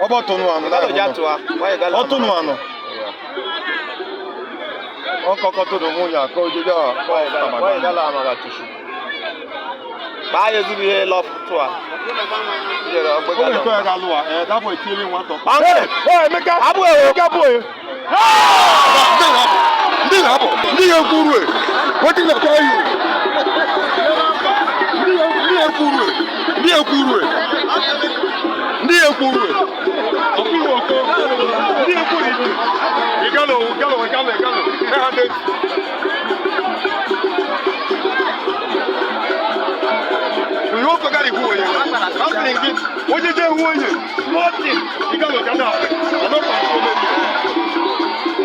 Ọbọ tunu anu náà. Ọ tunu anu. Ọ kọ́kọ́ tó dùn mú yàn kó jíjọ kó tàbàgbà. Báyọ̀ síbi ihe lọ́fùtù a. Ó lè kọ́ ẹ̀ka lù wá ẹ̀ dábò ìtìrí wọn tọ̀. Ẹ Emeka Abụ ewo. Emeka bụ e. Ndị na-abụ ndị ya ekwuru e. Wetin dey tell you? Ndị ya ekwuru e. Ndị ya ekwuru e. Ndị ya ekwuru e. Ọkụ oko. Ndị ya ekwuru ike. Igalo igalo igalo igalo. Ẹ ha dé. Ìyóò kọ́kọ́ ìkú wòye. Káfíń kí wọ́n jẹ́ wòye. Small thing. Igalo gánà. Ọlọ́pàá ló lè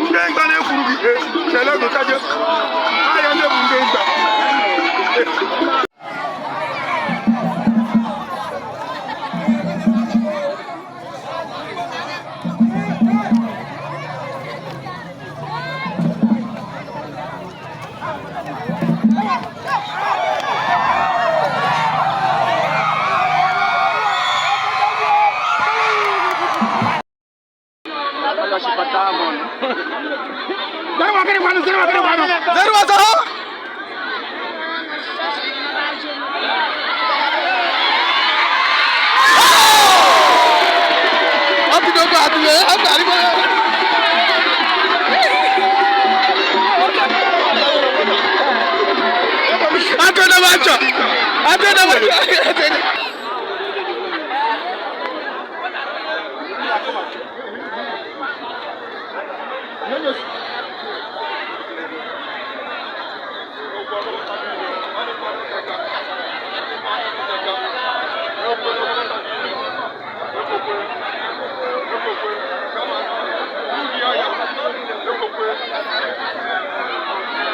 ndị nga na-ekwuru gị ihe chere ego kaje ahịa ndị bụ ndị nta. Ekokwe.